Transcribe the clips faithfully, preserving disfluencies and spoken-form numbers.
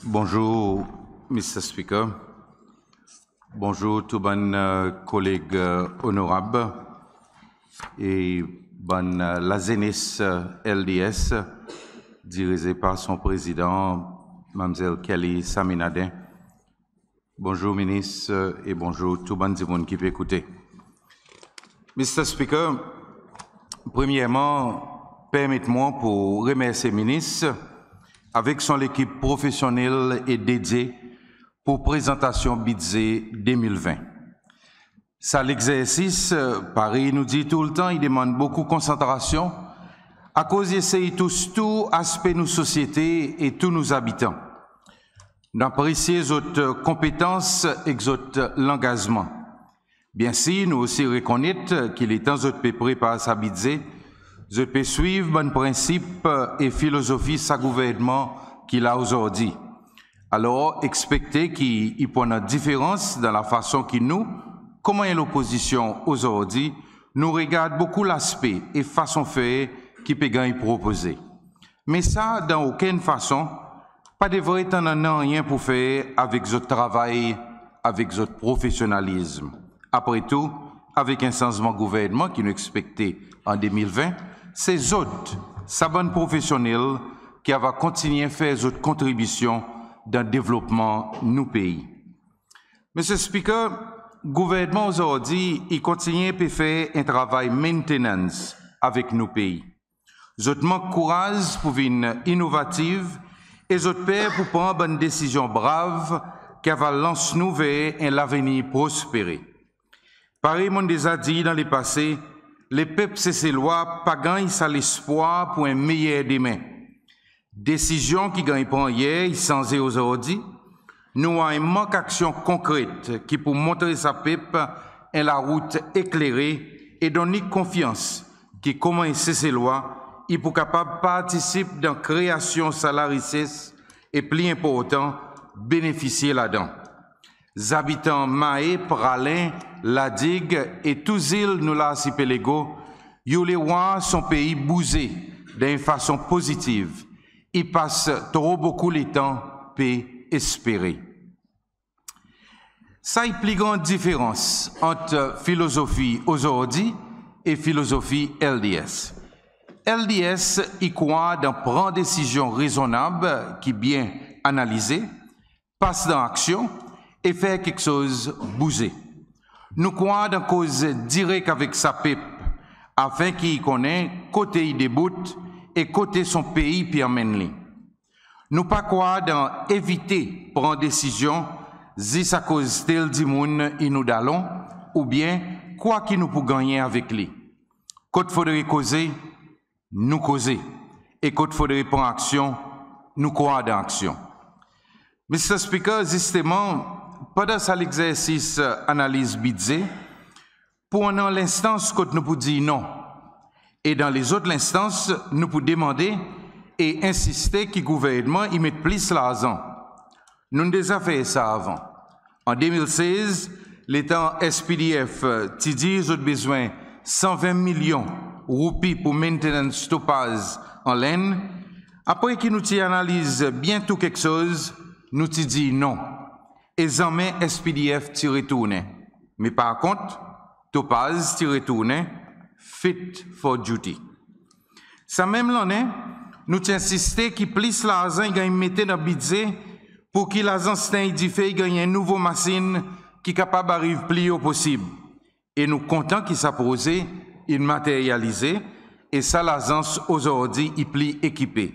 Bonzour Mr Speaker. Bonzour tou bann koleg Onorab e bann lazenes LDS dirize par son Prezidan Mlle Kelly Samynadin. Bonzour Minis e bonzour tou bann dimoun ki pe ekoute. Mr Speaker, premyerman permet mwan pou remersye Minis avek son lekip profesyonnel e dedye pou prezantasyon Bidze de mil ven. Sa legzersis parey nou dir toultan i demann bokou konsantrasyon akoz i esey tous tou aspe nou sosyete e tou nou zabitan. Nou apresye zot konpetans ek zot langazman. Byensir nou osi rekonnet ki letan zot pe prepar sa Bidze zot pe swiv bann prensip e filozofi sa Gouvernman ki la ozordi. Alor ekspekte ki i pou annan diferans dan lafason ki nou koman en Lopozisyon ozordi nou regard bokou laspe e fason fer ki pe ganny propoze. Me sa dan okenn fason pa devret annan nanryen pou fer avek zot travay avek zot profesyonnalizm. Apre tou avek en sanzman Gouvernman ki nou ekspekte an de mil ven se zot sa bann profesyonnel ki ava kontinyen fer zot kontribisyon dan devlopman nou pei. Mr Speaker, Gouvernman ozordi i kontinyen pe fer en travay maintenance avek nou pei. Zot mank kouraz pou vin inovativ e zot per pou pran bann desizyon brav ki ava lans nou ver en lavenir prospere. Parey mon'n deza dir dan lepase, Lepep Seselwa pa ganny sa lespwar pou en meyer demen. Desizyon ki ganny pran yer i sanze ozordi. Nou war en mank aksyon konkret ki pou montre sa pep en larout eklere e donn li konfyans ki koman en Seselwa i pou kapab partisip dan kreasyon sa larises e pli enportan benefisye ladan. Zabitan Mae, Praslin, La Digue e tou zil nou larsipelego i oule war son pei bouze dan en fason pozitiv. I pas tro bokou letan pe espere. Sa i pli gran diferans ant filozofi ozordi e filozofi LDS. LDS i krwar dan pran desizyon rezonnab ki byen analize, pas dan aksyon e fer keksoz bouze. Nou krwar dan koz direk avek sa pep afen ki i konnen kote i debout e kote son pei pe anmenn li. Nou pa krwar dan evite pran desizyon zis akoz tel dimoun i nou dalon oubyen kwa ki nou pou gannyen avek li. Kot fodre koze nou koze e kot fodre pran aksyon nou krwar dan aksyon. Mr Speaker, zisteman pandan sa legzersis analiz Bidze pou annan lenstans kot nou pou dir non. E dan lezot lenstans nou pou demande e ensiste ki Gouvernman i met plis larzan. Nou'n deza fer sa avan. An de mil sez letan SPDF ti dir zot bezwen san ven milyon Roupi pou maintenance Topaz an Lenn, apre ki nou ti analiz byen tou keksoz nou ti dir non. E zanmen SPDF ti retournen. Me par kont Topaz ti retournen fit for duty. Sa menm lannen nou ti ensiste ki plis larzan i ganny mete dan Bidze pou ki Lazans Tenny Dife i ganny en nouvo masin ki kapab ariv pli o posib. E nou kontan ki sa proze in materyalize e sa lazans ozordi i pli ekipe.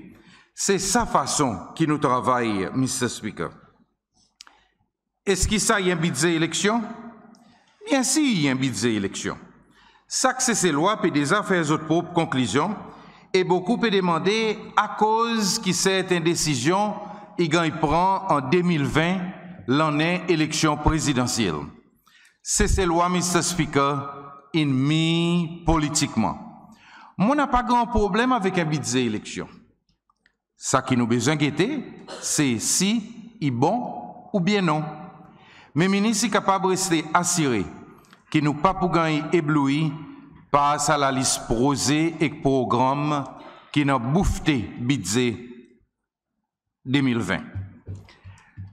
Se sa fason ki nou travay Mr Speaker. Eski sa i en Bidze eleksyon? Byensir i en Bidze eleksyon. Sak Seselwa pe deza fer zot prop konklizyon e bokou pe demande akoz ki serten desizyon i ganny pran an de mil ven lannen eleksyon prezidansyel. Seselwa Mr Speaker in mir politikman. Mon napa gran problenm avek en Bidze eleksyon. Sa ki nou bezwen gete se si i bon oubyen non. Me Minis i kapab reste asire ki nou pa pou ganny ebloui par sa lalis proze ek progranm ki dan boufte Bidze de mil ven.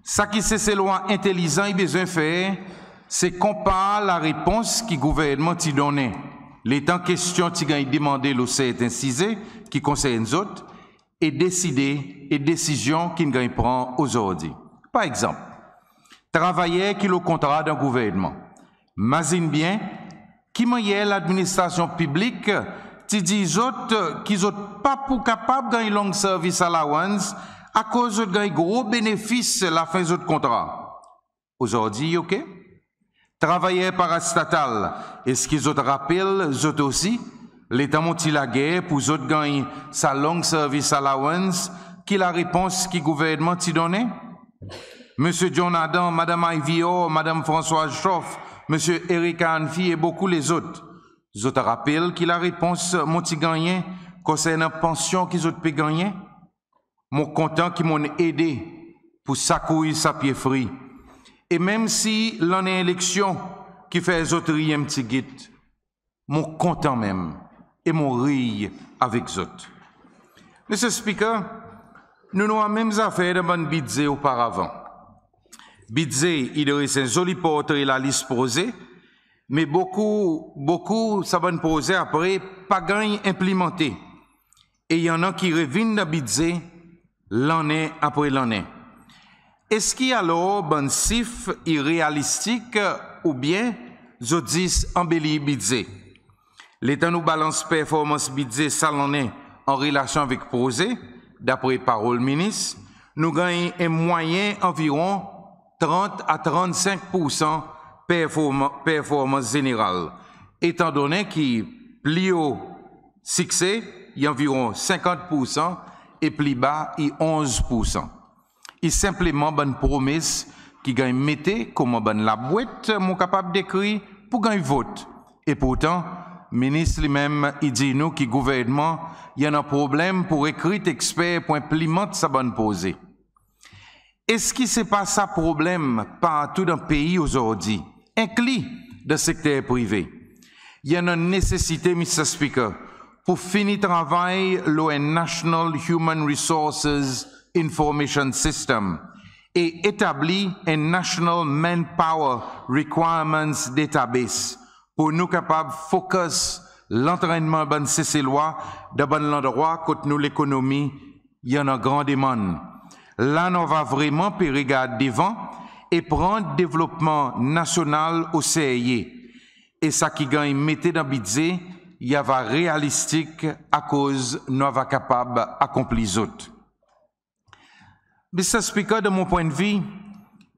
Sa ki Seselwa entelizan i bezwen fer, se konpar larepons ki Gouvernman ti donnen letan kestyon ti ganny demande lo serten size ki konsern zot e deside, e desizyon ki'n ganny pran ozordi. Par egzanp, travayer ki lo kontra dan Gouvernman, mazin byen ki mannyer ladministrasyon piblik ti dir zot ki zot pa pou kapab ganny long service allowance akoz zot ganny gro benefis lafen zot kontra. Ozordi i ok? Travayer parastatal, eski zot rapel zot osi letan mon ti lager pour zot ganny sa long service allowance, ki larepons ki Gouvernman ti donnen? Msye John Adam, Madanm Ivy Orr, Madanm Françoise Chauffe, Msye Eric Anfi e bokou lezot, zot rapel ki larepons mon ti gannyen konsernan pansyon ki zot pe gannyen? Mon kontan ki mon'n ede pour sakouy sa pye fri. E menm si lannen eleksyon ki fer zot riy en pti git, mon kontan menm e mon riy avek zot. Mr Speaker, nou'n war menm zafer dan bann Bidze oparavan. Bidze i dres en zoli portre lalis proze, me bokou, bokou sa bann proze apre pa ganny enplimante. E i annan ki revin dan Bidze lannen apre lannen. Eski alor bann sif i realistik oubyen zot zis anbelir Bidze? Letan nou balans performans Bidze sa lannen an relasyon avek proze, dapre parol Minis, nou ganny en mwayen anviron trant a trannsenk poursan performan-, performans zeneral, etan donnen ki pli o sikse i anviron senkant poursan e pli ba i onz poursan. I senpleman bann promes ki ganny mete konman bann labwet mon kapab dekrir pour ganny vot. E pourtan, Minis li menm i dir nou ki Gouvernman i annan problenm pour rekrit eksper pour enplimant sa bann proze. Eski se pa sa problenm partou dan pei ozordi, enkli dan sekter prive? I annan nesesite, Mr Speaker, pour fini travay lo en National Human Resources Information System e etabli en National Manpower Requirements Database pour nou kapab focus lantrennman bann Seselwa dan bann landrwa kot nou lekonomi i annan gran demann. La nou ava vreman pe regard devan e pran devlopman nasyonal o serye. E sa ki ganny mete dan Bidze i ava realistik akoz nou ava kapab akonpli zot. Mr Speaker, dan mon pwennvi,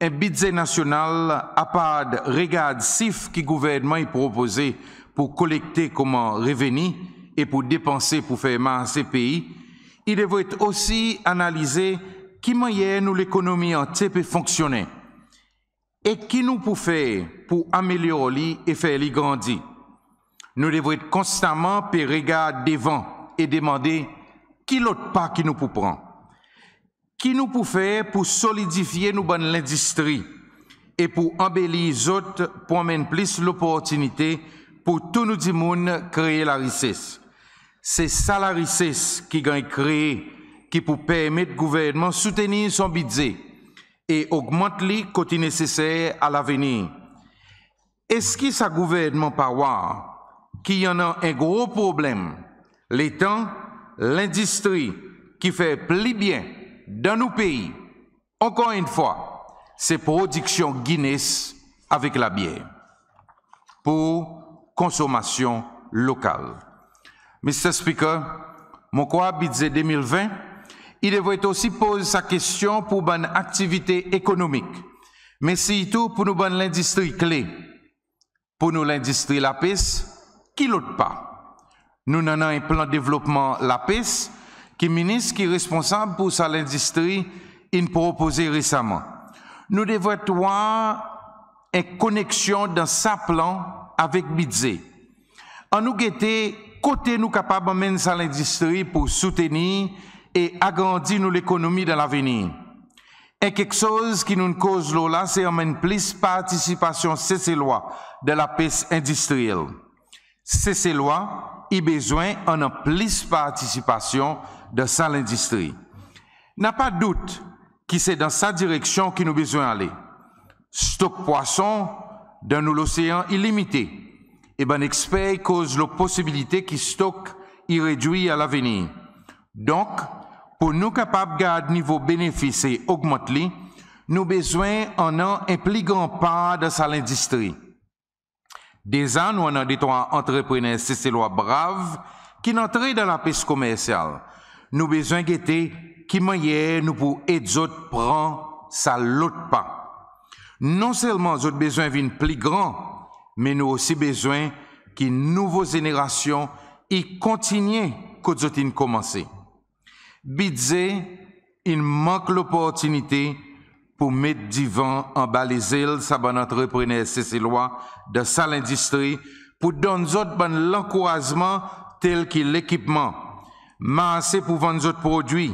en Bidze nasyonal, apard regard sif ki Gouvernman i propoze pour kolekte konman reveni e pour depanse pour fer marse pei, i devret osi analize ki mannyer nou lekonomi antye pe fonksyonnen e ki nou pou fer pour amelyor li e fer li grandi. Nou devret konstaman pe regard devan e demande ki lot pa ki nou pou pran. Ki nou pou fer pour solidifye nou bann lendistri e pour anbelir zot pour anmenn plis loportinite pour tou nou dimoun kree larises? Se sa larises ki ganny kree ki pou permet Gouvernman soutenir son Bidze e ogmant li kot i neseser a lavenir. Eski sa Gouvernman pa war ki i annan en gro problenm letan lendistri ki fer pli byen dan nou pei, ankor enn fwa, se prodiksyon Guinness avek labyer pour konsonmasyon lokal? Mr Speaker, mon krwar Bidze de mil ven i devret osi poz sa kestyon pour bann aktivite ekonomik, me sirtou pour nou bann lendistri kle. Pour nou lendistri lapes, ki lot pa? Nou'n annan en plan devlopman lapes ki Minis ki responsab pour sa lendistri in propoze resaman. Nou devret war en koneksyon dan sa plan avek Bidze. Annou gete kote nou kapab anmenn sa lendistri pour soutenir e agrandi nou lekonomi dan lavenir. En keksoz ki nou'n koz lo la se anmenn plis partisipasyon Seselwa dan lapes endistriyel. Seselwa i bezwen annan plis partisipasyon dan sa lendistri. Napa dout ki se dan sa direksyon ki nou bezwen ale. Stok pwason dan nou losean i limite e bann eksper i koz lo posibilite ki stok i redwir a lavenir. Donk, pour nou kapab gard nivo benefis e ogmant li, nou bezwen annan en pli gran par dan sa lendistri. Deza nou annan detrwa antreprener Seselwa brav ki'n antre dan lapes komersyal. Nou bezwen gete ki mannyer nou pou ed zot pran sa lot pa. Non selman zot bezwen vin pli gran, me nou osi bezwen ki nouvo zenerasyon i kontinyen kot zot in konmanse. Bidze in mank loportinite pour met divan anba lezel sa bann antreprener Seselwa dan sa lendistri pour donn zot bann lankourazman tel ki lekipman, marse pour vann zot prodwi,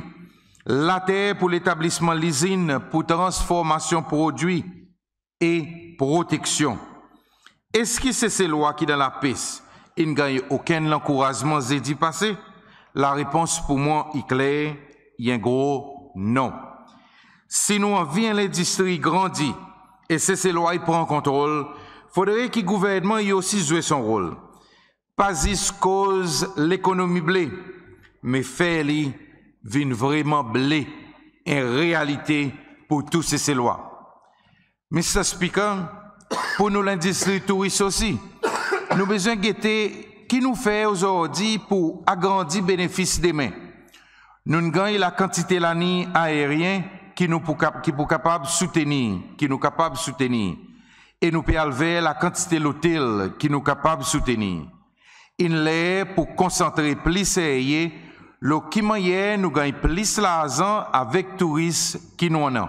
later pour letablisman lizin pour transformasyon prodwi e proteksyon. Eski Seselwa ki dan lapes in ganny okenn lankourazman Zedi pase? Larepons pour mwan i kler, i en gro non. Si nou anvi en lendistri i grandi e Seselwa i pran kontrol, fodre ki gouvernman i osi zwe son rol. Pa zis koz lekonomi ble, me fer li vin vreman ble, en realite pour tou Seselwa. Mr Speaker, pour nou lendistri touris osi, nou bezwen gete ki nou fer ozordi pour agrandi benefis demen. Nou'n ganny lakantite laliny aeryen ki nou pou kap- ki pou kapab soutenir, ki nou kapab soutenir. E nou pe al ver lakantite lotel ki nou kapab soutenir. In ler pour konsantre pli serye lo ki mannyer nou ganny plis larzan avek touris ki nou annan.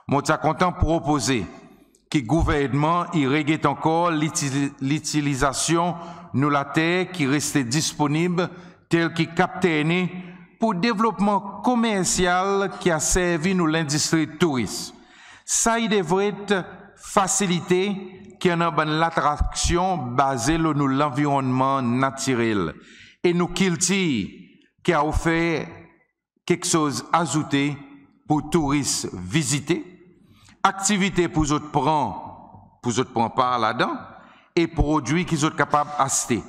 Mon ti a kontan propoze ki gouvernman i reget ankor liti- litilizasyon nou later ki reste disponib tel ki Cap Ternay pour devlopman komersyal ki a servi nou lendistri touris. Sa i devret fasilite ki annan bann latraksyon baze lo nou lanvironnman natirel e nou kiltir ki a ofer keksoz azoute pour touris vizite, aktivite pour zot pran, pour zot pran par ladan e prodwi ki zot kapab aste.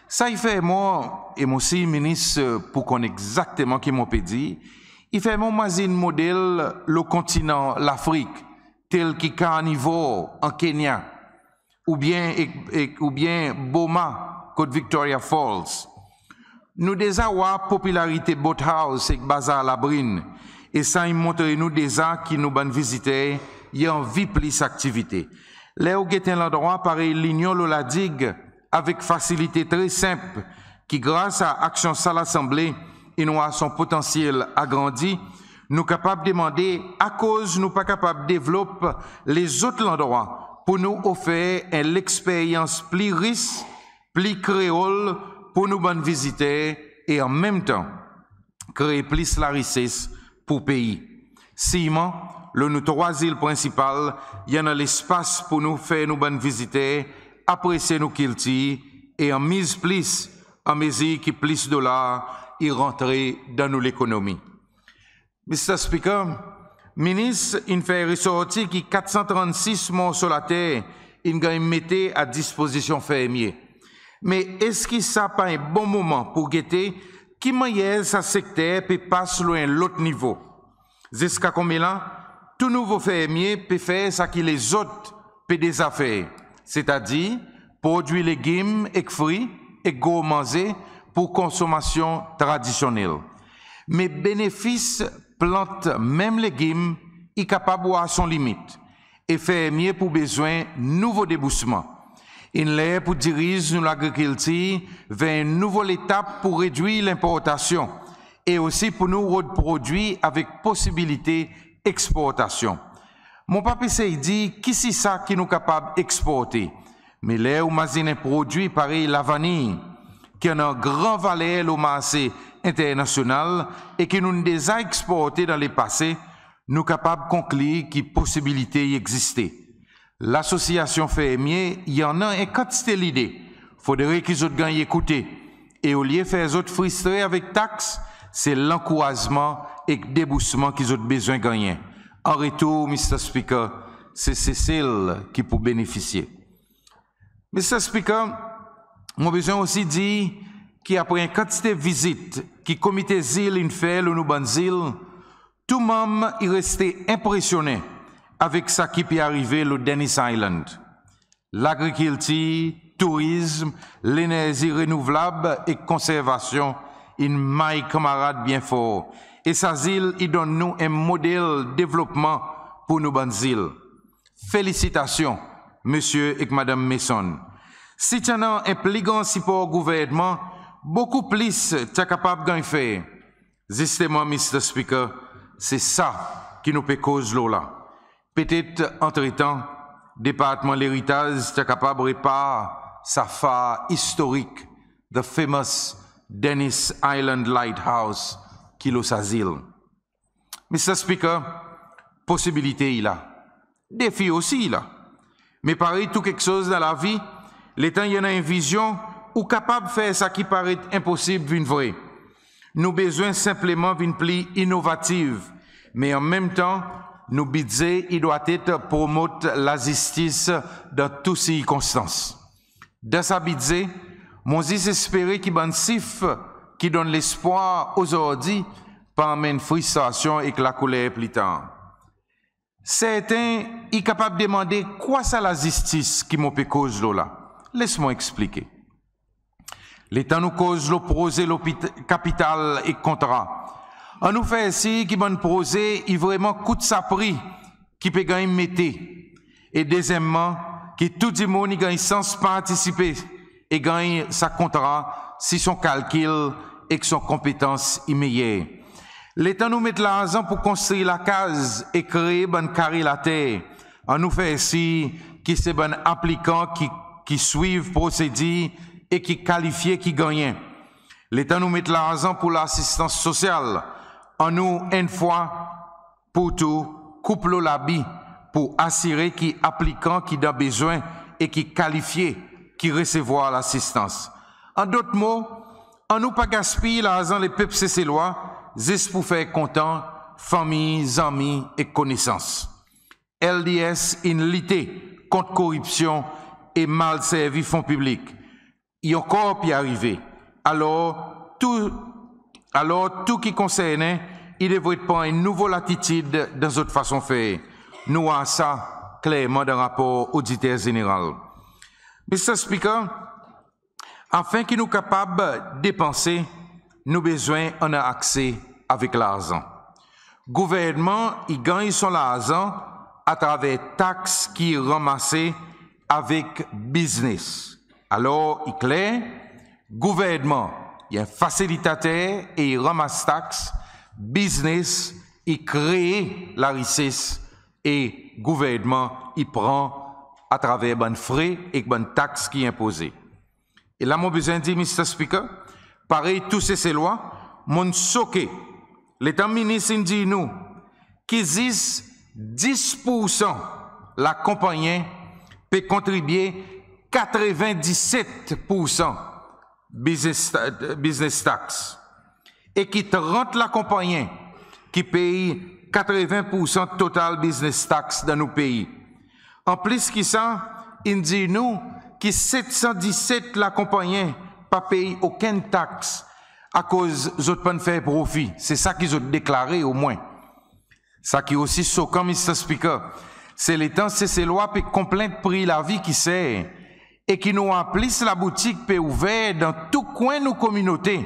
Sa i fer mwan, e mon sir Minis pou konn egzakteman ki mon pe dir, i fer mwan mazin model lo kontinan Lafrik, tel ki Carnivore an Kenya, oubyen ek- ek- oubyen Boma kot Victoria Falls. Nou deza war popilarite Boat House ek Bazar Labrin, e sa i montre nou deza ki nou bann viziter i anvi plis aktivite. Ler ou get en landrwa parey Linyon lo La Digue avek fasilite tre senp ki gras a aksyon sa Lasanble in war son potansyel agrandi, nou kapab demande akoz nou pa kapab devlop lezot landrwa pour nou ofer en leksperyans pli ris, pli kreol pour nou bann viziter e an menm tan kree plis larises pour pei. Sirman lo nou trwa zil prensipal i annan lespas pour nou fer nou bann viziter apresye nou kiltir e anmiz plis anmezir ki plis dolar i rantre dan nou lekonomi. Mr Speaker, Minis in fer resorti ki kat san trannsis morso later in ganny mete a dispozisyon fermye. Me eski sa pa en bon moman pour gete ki mannyer sa sekter pe pas lo en lot nivo? Ziska konmela, tou nouvo fermye pe fer sa ki lezot pe deza fer, setadir prodwi legim ek fri ek gro manze pour konsonmasyon tradisyonnel. Me benefis plant menm legim i kapab war son limit e fermye pou bezwen nouvo debousman. In ler pour diriz nou lagrikiltir ver en nouvo letap pour redwir lenportasyon e osi pour nou rod prodwi avek posibilite eksportasyon. Mon pa pe sey dir kisisa ki nou kapab eksporte, me ler ou mazin en prodwi parey lavanir ki annan gran valer lo marse enternasyonal e ki nou'n deza eksporte dan lepase, nou kapab konklir ki posibilite i egziste. Lasosyasyon fermye i annan en kantite lide, fodre ki zot ganny ekoute e olye fer zot fristre avek taks, Se lankourazman ek debousman ki zot bezwen gannyen. An retour, Mr Speaker, se Sesel ki pou benefisye. Mr Speaker, mon bezwen osi dir ki apre en kantite vizit ki Komite Zil in fer lo nou bann zil, tou Manm i reste enpresyonnen avek sa ki pe arive lo Dennis Island. Lagrikiltir, tourizm, lenerzi renouvlab ek konservasyon in may kanmarad byen for. E sa zil i donn nou en model devlopman pour nou bann zil. Felisitasyon Msye ek Madanm Mason. Si ti annan en pli gran sipor Gouvernman, bokou plis ti a kapab ganny fer. Zisteman Mr Speaker, se sa ki nou pe koz lo la. Petet antretan Departman Leritaz ti a kapab repar sa far istorik, the famous Dennis Island Lighthouse ki lo sa zil. Mr Speaker, posibilite i la. Defi osi i la. Me parey tou keksoz dan lavi, letan i annan en vizyon, ou kapab fer sa ki paret enposib vin vre. Nou bezwen senpleman vin pli inovativ, me an menm tan nou Bidze i dwatet promot lazistis dan tou sirkonstans. Dan sa Bidze, mon zis espere ki bann sif ki donn lespwar ozordi pa anmenn fristrasyon ek lakouler pli tar. Serten i kapab demande kwa sa lazistis ki mon pe koz lo la. Les mon eksplike. Letan nou koz lo proze lopit- kapital ek kontra, annou fer sir ki bann proze i vreman kout sa pri ki pe ganny mete. E dezyenmman, ki tou dimoun i ganny sans partisipe e ganny sa kontra si son kalkil ek son konpetans i meyer. Letan nou met larzan pour konstri lakaz e kree bann kare later, annou fer sir ki se bann aplikan ki, ki swiv prosedir e ki kalifye ki gannyen. Letan nou met larzan pour lasistans sosyal, annou enn fwa pour tou koup lo labi pour asire ki aplikan ki dan bezwen e ki kalifye ki resevwar lasistans. An dot mo, annou pa gaspiy larzan lepep Seselwa zis pour fer kontan fanmir, zanmi ek konesans. LDS in lite kont koripsyon e mal servi fon piblik. I ankor pe arive. Alor tou, alor tou ki konsernen i devret pran en nouvo latitid dan zot fason fer. Nou war sa klerman dan rapor Oditer Zeneral. Mr Speaker, afen ki nou kapab depanse, nou bezwen annan akse avek larzan. Gouvernman i ganny son larzan atraver taks ki i ranmase avek biznes. Alor i kler, Gouvernman i en fasilitater e i ranmas taks, biznes i kree larises e Gouvernman i pran atraver bann fre ek bann taks ki i enpoze. E la mon bezwen dir Mr Speaker, parey tou Seselwa, mon'n soke letan Minis in dir nou ki zis dis poursan lakonpannyen pe kontribye katreven diset poursan biznes, biznes tax. E ki trant lakonpannyen ki pey katreven poursan total biznes tax dan nou pei. An plis ki sa, in dir nou ki set san diset lakonpannyen pa pey okenn taks akoz zot pa'n fer profi. Se sa ki zot deklare omwen. Sa ki osi sokan Mr Speaker, se letan Seselwa pe konplent pri lavi ki ser e ki nou war plis laboutik pe ouver dan tou kwen nou kominote.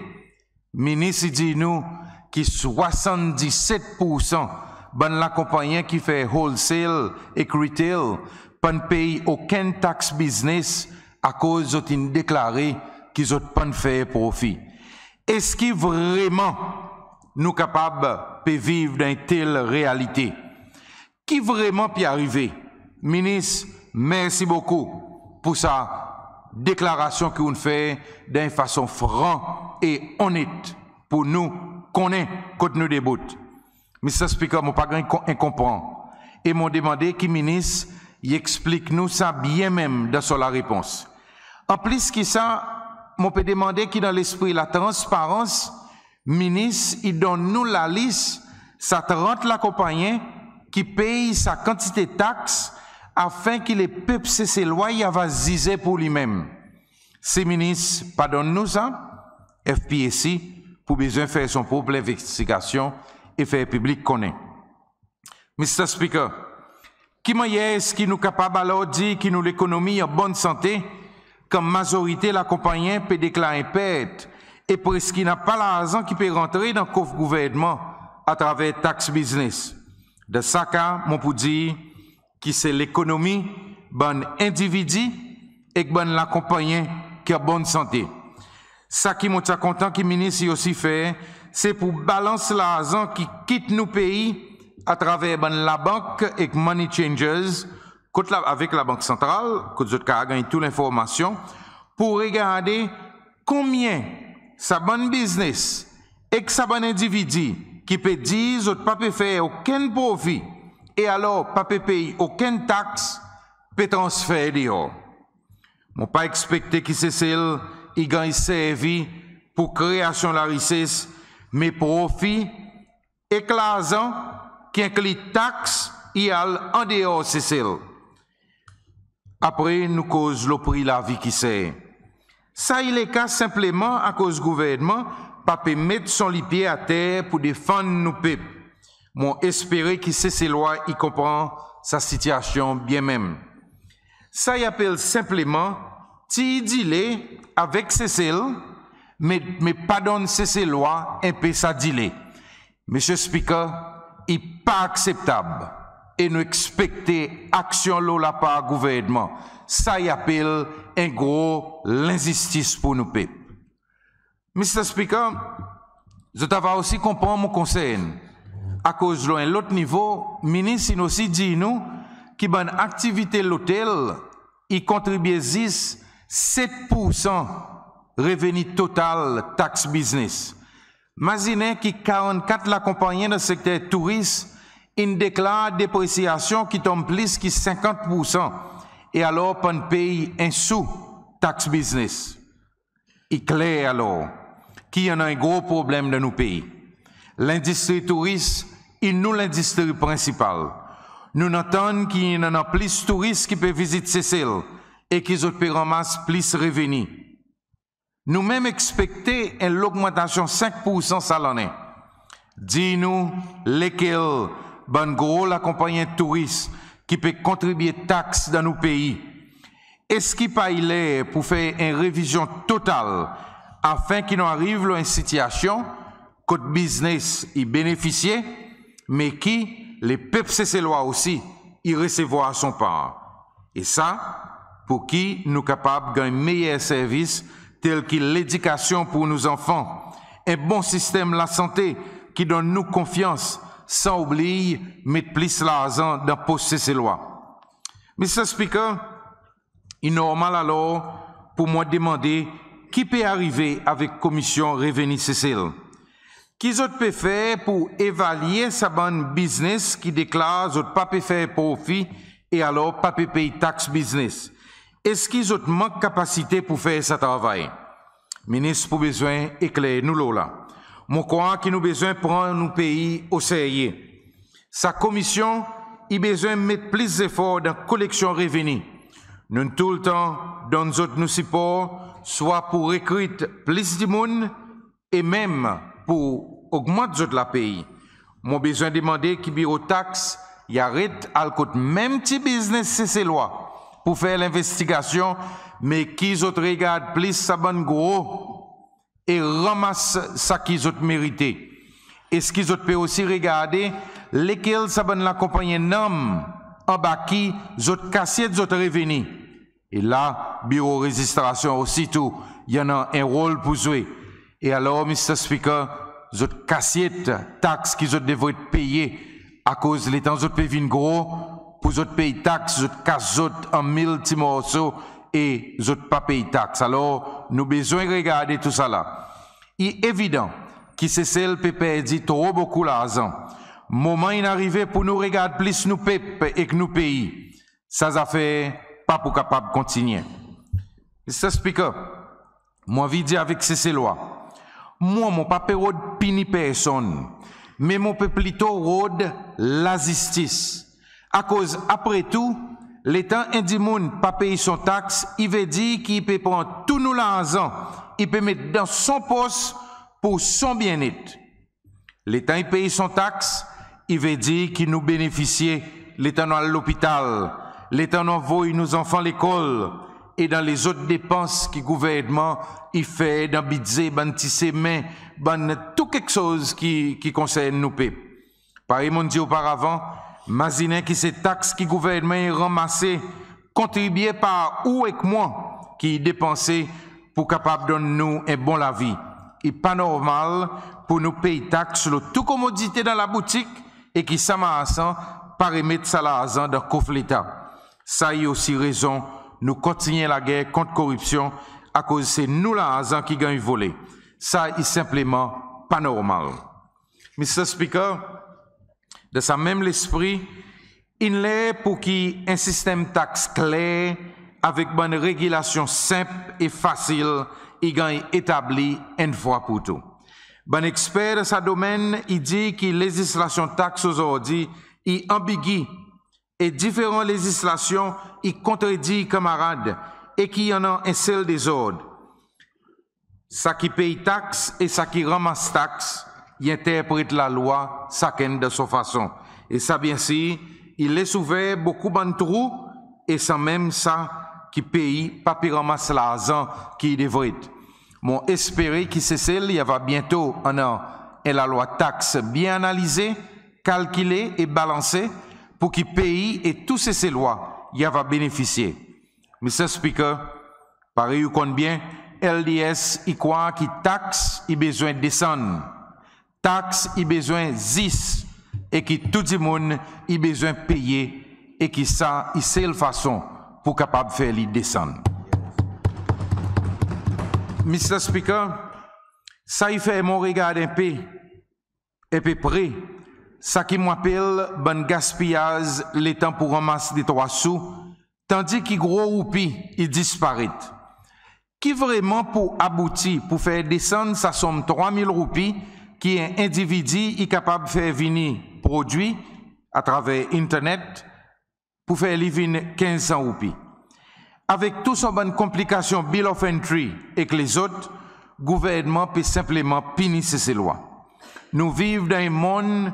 Minis i dir nou ki swasann diset poursan bann lakonpannyen ki fer wholesale ek retail pa'n pey okenn taks biznes akoz zot in deklare ki zot pa'n fer profi. Eski vreman nou kapab pe viv dan en tel realite? Ki vreman pe arive? Minis, mersi bokou pour sa deklarasyon ki ou'n fer dan en fason fran e onnet pour nou konnen kot nou debout. Mr Speaker, mon pa ganny en konpran e mon demande ki Minis i eksplik nou sa byen menm dan son larepons. An plis ki sa, mon pe demande ki dan lespri latransparans, Minis i donn nou lalis sa trant lakonpannyen ki pey sa kantite taks, afen ki lepep Seselwa i ava zize pour li menm. Si Minis pa donn nou sa, FPAC pou bezwen fer son prop lenvestigasyon e fer piblik konnen. Mr Speaker, ki mannyer eski nou kapab alor dir ki nou lekonomi i an bonn sante, kan mazorite lakonpannyen pe deklar en pert e preski napa larzan ki pe rantre dan kof Gouvernman atraver taks biznes? Dan sa ka, mon pou dir ki se lekonomi bann endividi ek bann lakonpannyen ki an bonn sante. Sa ki mon ti a kontan ki Minis i osi fer, se pou balans larzan ki kit nou pei atraver bann labank ek money changers, kot la, avek Labank Santral, kot zot kapab ganny tou lenformasyon, pou regarde konbyen sa bann biznes ek sa bann endividi ki pe dir zot pa pe fer okenn profi e alor pa pe pey okenn taks, pe transfer deor. Mon pa ekspekte ki Sesel i ganny servi pour kreasyon larises, me profi ek larzan ki enkli taks i al an deor Sesel. Apre nou koz lo pri lavi ki ser. Sa i leka senpleman akoz Gouvernman pa pe met son lipye ater pour defann nou pep. Mon espere ki Seselwa i konpran sa sityasyon byen menm. Sa i apel senpleman tir dile avek Sesel, me, me pa donn Seselwa en pe sa dile. Mr Speaker, i pa akseptab e nou ekspekte aksyon lo lapar Gouvernman. Sa i apel en gro lenzistis pour nou pep. Mr Speaker, zot ava osi konpran mon konsern, akoz lo en lot nivo, Minis in osi dir nou ki bann aktivite lotel i kontribye zis set poursan reveni total taks biznes. Mazinen ki karannkat lakonpannyen dan sekter touris in deklar depresyasyon ki tonm plis ki senkant poursan e alor pa'n pey en sou taks biznes. I kler alor ki i annan en gro problenm dan nou pei. Lendistri touris i nou lendistri prensipal. Nou'n antann ki i annan plis touris ki pe vizit Sesel e ki zot pe ranmas plis reveni. Nou menm ekspekte en logmantasyon senk poursan sa lannen. Dir nou lekel bann gro lakonpannyen touris ki pe kontribye taks dan nou pei. Eski pa i ler pour fer en revizyon total afen ki nou ariv lo en sityasyon kot biznes i benefisye, me ki lepep Seselwa osi i resevwar son par? E sa, pour ki nou kapab ganny meyer servis tel ki ledikasyon pour nou zanfan, en bon sistenm lasante ki donn nou konfyans, san oubliy met plis larzan dan pos Seselwa. Mr Speaker, i normal alor pour mwan demande ki pe arive avek Komisyon Reveni Sesel? Ki zot pe fer pour evalye sa bann biznes ki deklar zot pa pe fer profi e alor pa pe pey taks biznes? Eski zot mank kapasite pour fer sa travay? Minis pou bezwen ekler nou lo la. Mon krwar ki nou bezwen pran nou pei o serye. Sa komisyon i bezwen met plis zefor dan koleksyon reveni. Nou'n toultan donn zot nou sipor, swa pour rekrit plis dimoun e menm pour ogmant zot lapey. Mon bezwen demande ki Biro Taks i aret al kot menm pti biznes Seselwa pour fer lenvestigasyon, me ki zot regard plis sa bann gro e ranmas sa ki zot merite. Eski zot pe osi regarde lekel sa bann lakonpannyen nanm anba ki zot kasyet zot reveni? E la, Biro Rezistrasyon osi tou i annan en rol pour zwe. E alor, Mr Speaker, zot kasyet taks ki zot devret peye, akoz letan zot pe vin gro, pour zot pey taks, zot kas zot an mil pti morso e zot pa pey taks. Alor, nou bezwen regarde tousala. I evidan ki Sesel pe perdi tro bokou larzan. Moman in arive pour nou regard plis nou pep ek nou pei. Sa zafer pa pou kapab kontinyen. Mr Speaker, mon anvi dir avek Seselwa, Mwan mon pa pe rod pini personn, me mon pe plito rod lazistis. Akoz apre tou, letan en dimoun pa pey son tax, i vedir ki i pe pran tou nou larzan, i pe met dan son pos pour son byennet. Letan i pey son tax, i vedir ki nou benefisye letan nou al lopital, letan nou anvoy nou zanfan lekol, e dan lezot depans ki gouvernman i fer dan Bidze, bann pti semen, bann tou keksoz ki, ki konsern nou pep. Parey mon'n dir oparavan, mazinen ki se tax ki gouvernman i ranmase, kontribye par ou ek mwan, ki i depanse pour kapab donn nou en bon lavi. I pa normal pour nou pey tax lo tou komodite dan laboutik e ki sa marsan pa remet sa larzan dan kof Leta. Sa i osi rezon nou kontinyen lager kont koripsyon, akoz se nou larzan ki ganny vole. Sa i senpleman pa normal. Mr Speaker, dan sa menm lespri, in ler pour ki en sistenm tax kler avek bann regilasyon senp e fasil i ganny etabli enn fwa pour tou. Bann eksper dan sa domenn i dir ki lezislasyon tax ozordi i anbigi e diferan lezislasyon i kontredir kanmarad e ki i annan en sel dezord. Sa ki pey tax e sa ki ranmas tax, i enterpret Lalwa sakenn dan son fason. E sa byensir, i les ouver bokou bann trou e sanmenm sa ki pey pa pe ranmas larzan ki i devret. Mon espere ki Sesel i ava byento annan en Lalwa tax byen analize, kalkile e balanse pour ki pei e tou Seselwa i ava benefisye. Mr Speaker, parey ou konn byen, LDS i krwar ki tax i bezwen desann, tax i bezwen zis e ki tou dimoun i bezwen peye e ki sa i sel fason pour kapab fer li desann. Mr Speaker, sa i fer mwan regard en pe, en pe pre, sa ki mon apel bann gaspiyaz letan pour ranmas detrwa sou, tandi ki gro roupi i disparet. Ki vreman pour abouti pour fer desann sa sonm trwa mil roupi ki en endividi i kapab fer vini prodwi atraver internet pour fer li vin kenz san roupi? Avek tou son bann konplikasyon Bill of Entry ek lezot, gouvernman pe senpleman pini Seselwa. Nou viv dan en monn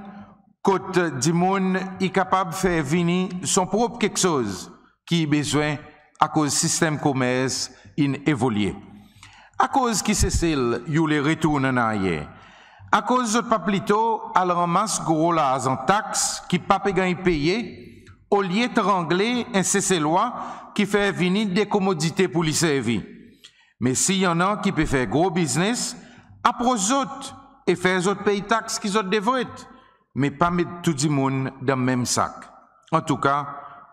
kot dimoun i kapab fer vini son prop keksoz ki i bezwen akoz sistenm komers in evolye. Akoz ki Sesel i oule retourn an aryer? Akoz zot pa plito al ranmas gro larzan tax ki pa pe ganny peye, olye trangle en Seselwa ki fer vini de komodite pour li servi? Me si i annan ki pe fer gro biznes, apros zot e fer zot pey tax ki zot devret, me pa met tou dimoun dan menm sak. Antouka,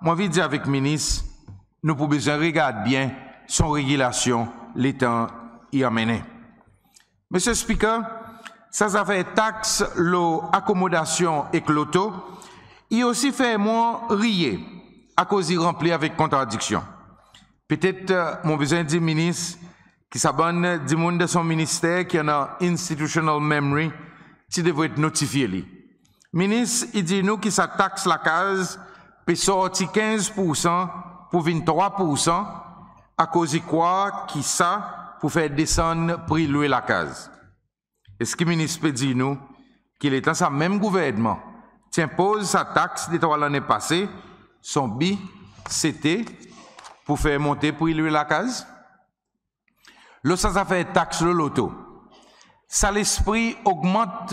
mon anvi dir avek Minis, nou pour bezwen regard byen son regilasyon letan i anmennen. Mr Speaker, sa zafer tax lo akomodasyon ek loto i osi fer mwan riye, akoz i ranpli avek kontradiksyon. Petet mon bezwen dir Minis ki sa bann dimoun dan son Minister ki annan institutional memory ti devret notifye li. Minis i dir nou ki sa tax lakaz pe sorti kenz poursan pour vin trwa poursan, akoz i krwar ki sa pour fer desann pri lwe lakaz. Eski Minis pe dir nou ki letan sa menm gouvernman ti enpoz sa tax detrwa lannen pase, son bi sete pour fer monte pri lwe lakaz? Lo sa zafer tax lo loto, sa lespri ogmant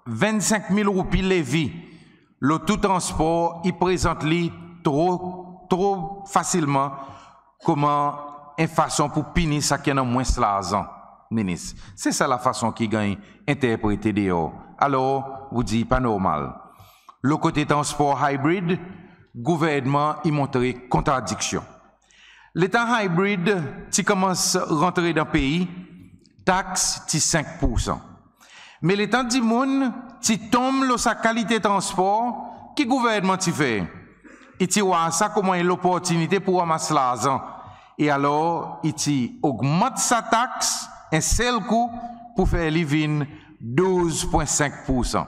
vennsenk mil roupi levi lo tou transpor i prezant li tro, tro fasilman konman en fason pour pini sa ki annan mwens larzan, Minis. Se sa lafason ki ganny enterprete deor. Alor ou dir i pa normal. Lo kote transpor hybrid, gouvernman i montre kontradiksyon. Letan hybrid ti konmans rantre dan pei, tax ti senk poursan. Me letan dimoun ti tonm lo sa kalite transpor, ki gouvernman ti fer? I ti war sa konman en loportinite pour ranmas larzan. E alor i ti ogmant sa tax en sel kou pou fer li vin douz pwen senk poursan.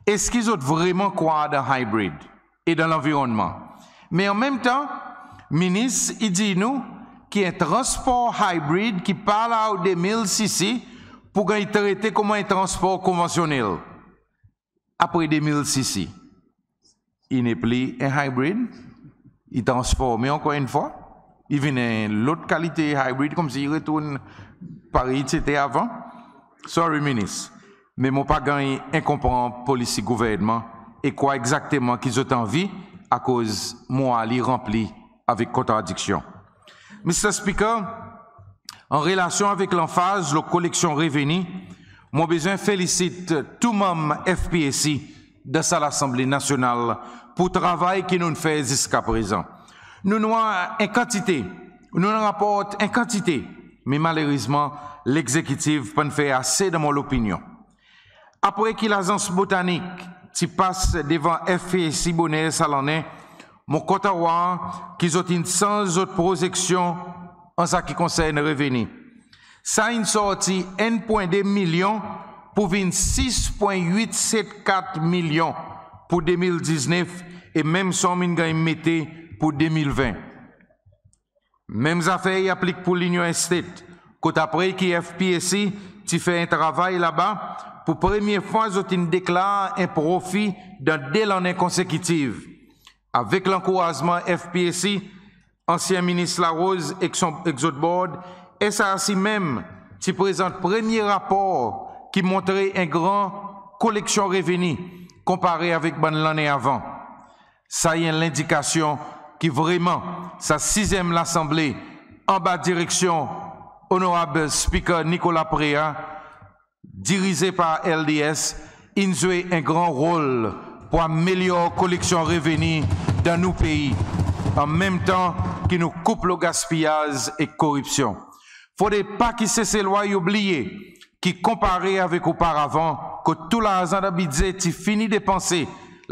Eski zot vreman krwar dan hybrid e dan lanvironnman? Me an menm tan, Minis i dir nou ki en transpor hybrid ki pa allow de mil cc pou ganny trete konman en transpor konvansyonnel. Apre de mil cc, i nepli en hybrid, i transformen ankor enn fwa, i vin en lot kalite hybrid, konmsi i retourn parey i ti ete avan. Sorry Minis, me mon pa ganny en konpran Polisi Gouvernman e kwa egzakteman ki zot anvi, akoz mon war li ranpli avek kontradiksyon. Mr Speaker, an relasyon avek lanfaz lo koleksyon reveni, mon bezwen felisit tou Manm FPAC dan sa Lasanble Nasyonal pour travay ki nou'n fer ziska prezan. Nou'n war en kantite, nou'n raport en kantite, me malerezman Legzekitiv pa'n fer ase dan mon lopinyon. Apre ki Lazans Botanik ti pas devan FPAC boner sa lannen, mon kontan war ki zot in sanz zot prozeksyon an sa ki konsern reveni. Sa in sorti enn pwen de milyon pour vin sis pwen wit set kat milyon pour de mil diznef e menm sonm in ganny mete pour de mil ven. Menm zafer i aplik pour L'Union Estate, kot apre ki FPAC ti fer en travay laba, pour premye fwa zot in deklar en profi dan de lannen konsekitiv. Avek lankourazman FPAC, ansyen Minis Larose ek son, ek zot Board, SRC menm ti prezant premye rapor ki montre en gran koleksyon reveni konpare avek bann lannen avan. Sa i en lendikasyon ki vreman sa sizyenm Lasanble anba direksyon Onorab Speaker Nicolas Preah, dirize par LDS, in zwe en gran rol pour amelyor koleksyon reveni dan nou pei, an menm tan ki nou koup lo gaspiyaz ek koripsyon. Fodre pa ki Seselwa i oubliye ki konpare avek oparavan, kot tou larzan dan Bidze ti fini depanse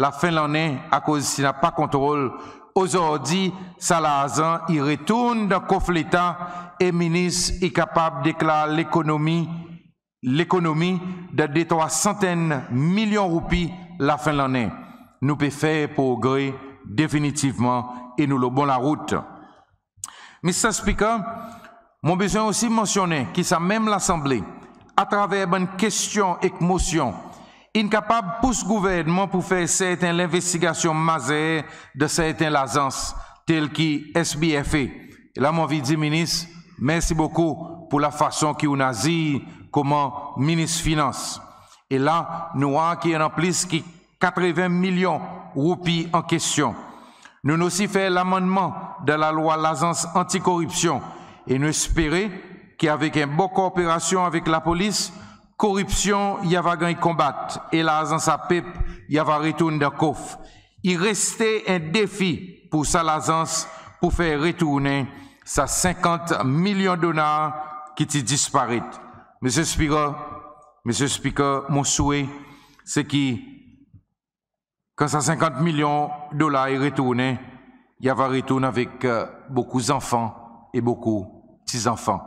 lafen lannen akoz ti napa kontrol, ozordi sa larzan i retourn dan kof Leta e Minis i kapab deklar lekonomi, lekonomi dan de trwa santenn milyon roupi lafen lannen. Nou pe fer progre definitivman e nou lo bon larout. Mr Speaker, mon bezwen osi mansyonnen ki sa menm Lasanble, atraver bann kestyon ek mosyon, in kapab pous Gouvernman pour fer serten lenvestigasyon mazer dan serten lazans, tel ki SBFA. E la mon anvi dir Minis, mersi bokou pour lafason ki ou'n azir konman Minis Finans. E la nou war ki i annan plis ki katreven milyon roupi an kestyon. Nou'n osi fer lamannman dan Lalwa Lazans Anti-Koripsyon e nou espere ki avek en bon korperasyon avek lapolis, koripsyon i ava ganny konbat e larzan sa pep i ava retourn dan kof. I reste en defi pour sa lazans pour fer retournen sa senkant milyon dolar ki ti disparet. Mr Speaker, Mr Speaker, mon swe se ki kan sa senkant milyon dolar i retournen, i ava retourn avek bokou zanfan e bokou pti zanfan.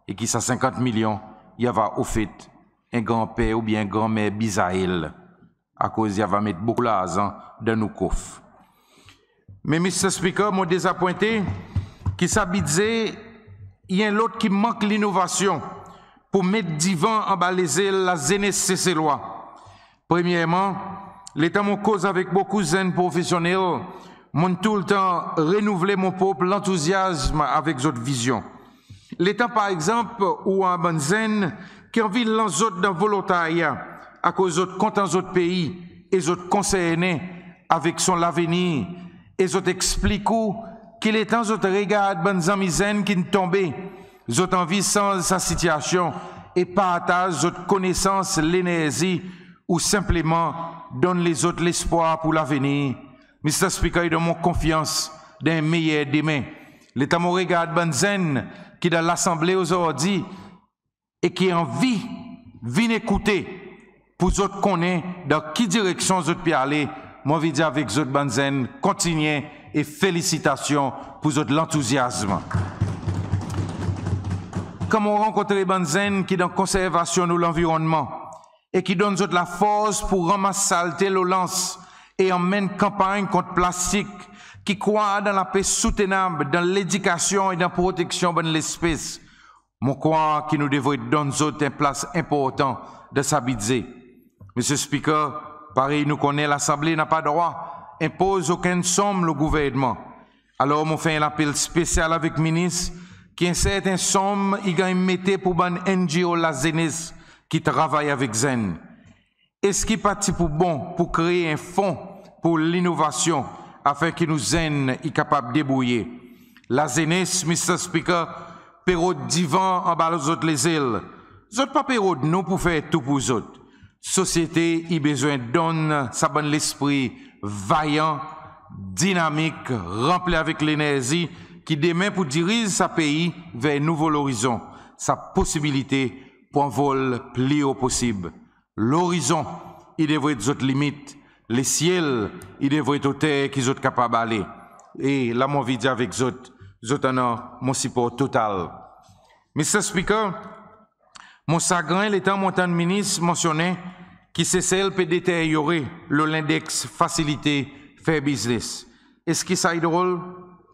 E ki sa senkant milyon i ava ofet en granper oubyen en granmer bizael, akoz i ava met bokou larzan dan nou kof. Me Mr Speaker, mon dezapwente ki sa Bidze i en lot ki mank linovasyon pour met divan anba lezel lazenes Seselwa. Premyerman, letan mon koz avek bokou zenn profesyonnel, mon'n toultan renouvle mon prop lantouzyazm avek zot vizyon. Letan par egzanp ou war bann zenn ki anvi lans zot dan volontarya akoz zot kontan zot pei e zot konsernen avek son lavenir, e zot eksplik ou ki letan zot regard bann zanmi zenn ki'n tonbe, zot anvi sanz sa sitiasyon e partaz zot konesans, lenerzi ou senpleman donn lezot lespwar pour lavenir, Mr Speaker, i donn mon konfyans dan en meyer demen. Letan mon regard bann zenn ki dan Lasanble ozordi e ki anvi vin ekoute pour zot konnen dan ki direksyon zot pe ale, mon anvi dir avek zot bann zenn, kontinyen e felisitasyon pour zot lantouzyazm. kan mon rankontre bann zenn ki dan konservasyon nou lanvironnman e ki donn zot lafors pour ranmas salte lo lans e anmenn kanpanny kont plastik, ki krwar dan lapes soutenab, dan ledikasyon e dan proteksyon bann lespes, mon krwar ki nou devret donn zot en plas enportan dan sa Bidze. Mr Speaker, parey nou konnen, Lasanble napa drwa enpoz okenn sonm lo Gouvernman. Alor mon fer en lapel spesyal avek Minis ki en serten sonm i ganny mete pour bann NGO lazenes ki travay avek zenn. Eski pa ti pou bon pour kree en fon pour linovasyon afen ki nou zenn i kapab debourye? Lazenes, Mr Speaker, pe rod divan anba zot lezel. Zot pa pe rod nou pour fer tou pour zot. Sosyete i bezwen donn sa bann lespri vayan, dinamik, ranpli avek lenerzi ki demen pou diriz sa pei ver nouvo lorizon, sa posibilite pour anvol pli o posib. Lorizon i devret zot limit, lesyel i devret oter ki zot kapab ale. E la mon anvi dir avek zot, zot annan mon sipor total. Mr Speaker, mon sagren letan mon tann Minis mansyonnen ki Sesel pe deteryore lo lendeks fasilite fer biznes. Eski sa i drol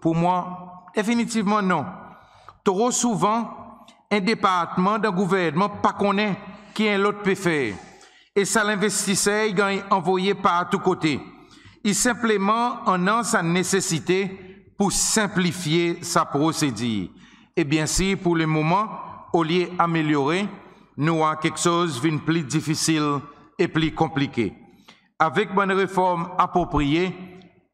pour mwan? Definitivman non. Tro souvan en departman dan Gouvernman pa konnen ki en lot pe fer, e sa lenvestiser i ganny anvoye partou kote. I senpleman annan sa nesesite pour senplifye sa prosedir. E byensir pour lemoman, olye amelyore, nou war keksoz vin pli difisil e pli konplike. Avek bann reform apropriye,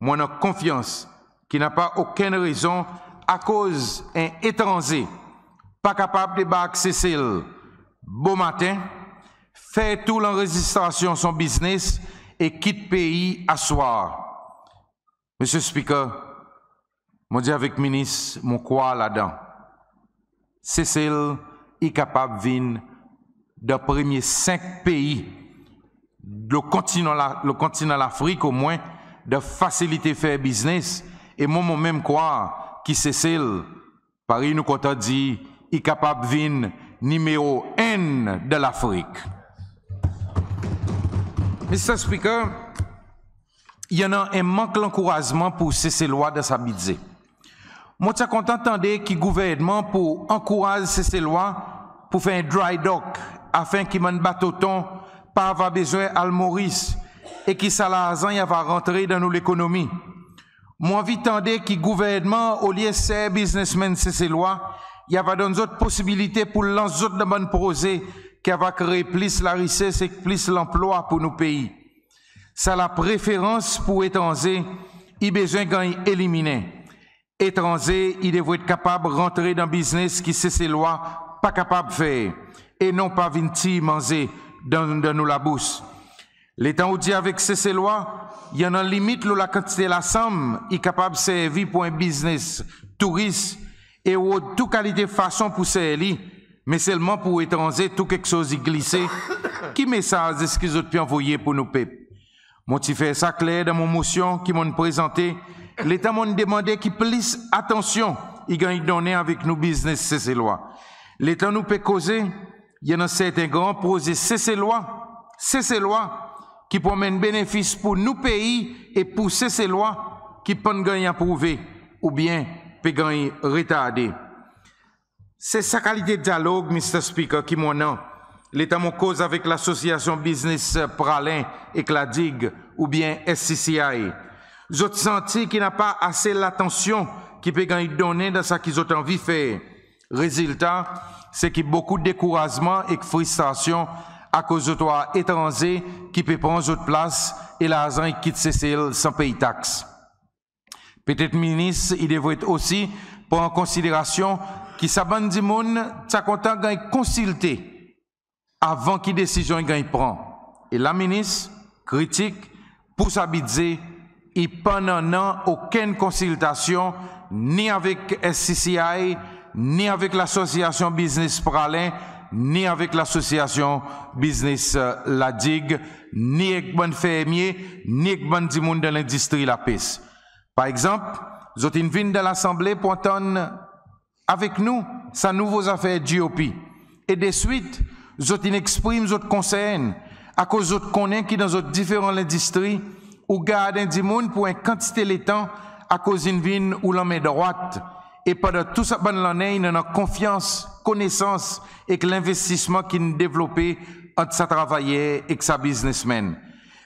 mon annan konfyans ki napa okenn rezon akoz en etranze pa kapab debark Sesel bomaten, fer tou lanrezistrasyon son biznes e kit pei aswar. Mr Speaker, mon dir avek Minis, mon krwar ladan. Sesel i kapab vin dan premye senk pei lo kontinan la, lo kontinan Lafrik omwen, dan fasilite fer biznes. E mwan mon menm krwar ki Sesel, parey nou kontan dir, i kapab vin nimero enn dan Lafrik. Mr Speaker, i annan en mank lankourazman pour Seselwa dan sa Bidze. Mon ti a kontan tande ki Gouvernman pou ankouraz Seselwa pour fer en dry dock afen ki bann bato ton pa ava bezwen al Moris e ki sa larzan i ava rantre dan nou lekonomi. Mon anvi tande ki Gouvernman, olye ser biznesmenn Seselwa, i ava donn zot posibilite pour lans zot dan bann proze ki ava kree plis larises ek plis lanplwa pour nou pei. Sa lapreferans pour etranze i bezwen ganny eliminen. Etranze i devret kapab rantre dan biznes ki Seselwa pa kapab fer e non pa vin tir manze dan, dan nou labous. Letan ou dir avek Seselwa, i annan limit lo lakantite lasanm i kapab servi pour en biznes touris e ou rod tou kalite fason pour ser li, me selman pour etranze tou keksoz i glise, ki mesaz eski zot pe anvoye pour nou pep? Mon ti fer sa kler dan mon Mosyon ki mon'n prezante letan mon'n demande ki plis atansyon i ganny donnen avek nou biznes Seselwa. Letan nou pe koze, i annan serten gran proze Seselwa, Seselwa, ki pou anmenn benefis pour nou pei e pour Seselwa ki pa'n ganny aprouve oubyen pe ganny retarde. Se sa kalite dyalog, Mr Speaker, ki mon annan letan mon koz avek Lasosyasyon Biznes Praslin ek La Digue oubyen SCCI. Zot santi ki napa ase latansyon ki pe ganny donnen dan sa ki zot anvi fer. Rezilta, se ki bokou dekourazman ek fristrasyon akoz zot war etranze ki pe pran zot plas e larzan i kit Sesel san pey taks. Petet Minis i devret osi pran an konsiderasyon ki sa bann dimoun ti a kontan ganny konsilte avan ki desizyon i ganny pran. E la Minis, kritik pour sa Bidze, i pa'n annan okenn konsiltasyon ni avek SCCI, ni avek Lasosyasyon Biznes Praslin, ni avek Lasosyasyon Biznes, e, La Digue, ni ek bann fermye, ni ek bann dimoun dan lendistri lapes. Par egzanp, zot in vin dan Lasanble pour antann avek nou sa nouvo zafer GOP. E deswit zot in eksprim zot konsern, akoz zot konnen ki dan zot diferan lendistri, ou gard en dimoun pour en kantite letan akoz in vin ou lanmen drwat, e pandan tou sa bann lannen in annan konfyans, konesans ek lenvestisman ki'n devlope ant sa travayer ek sa biznesmenn.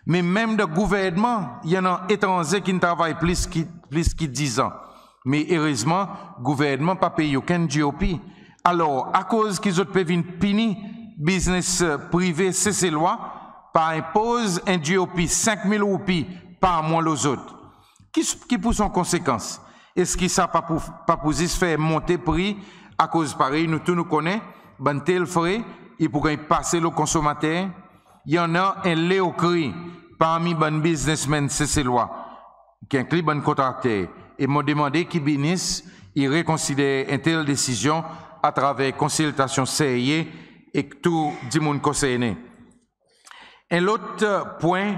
Me menm dan gouvernman i annan etranze ki'n travay plis ki, plis ki diz an. Me erezman gouvernman pa pey okenn GOP. Alor akoz ki zot pe vin pini biznes prive Seselwa par enpoz en GOP senk mil roupi par mwan lo zot? Ki, ki pou son konsekans? Eski sa pa pou, pa pou zis fer monte pri, akoz parey nou tou nou konnen, bann tel fre i pou ganny pase lo konsonmater? I annan en leokri parmi bann biznesmenn Seselwa, ki enkli bann kontrakter, e mon demande ki Minis i rekonsider en tel desizyon atraver konsiltasyon serye ek tou dimoun konsernen. En lot pwen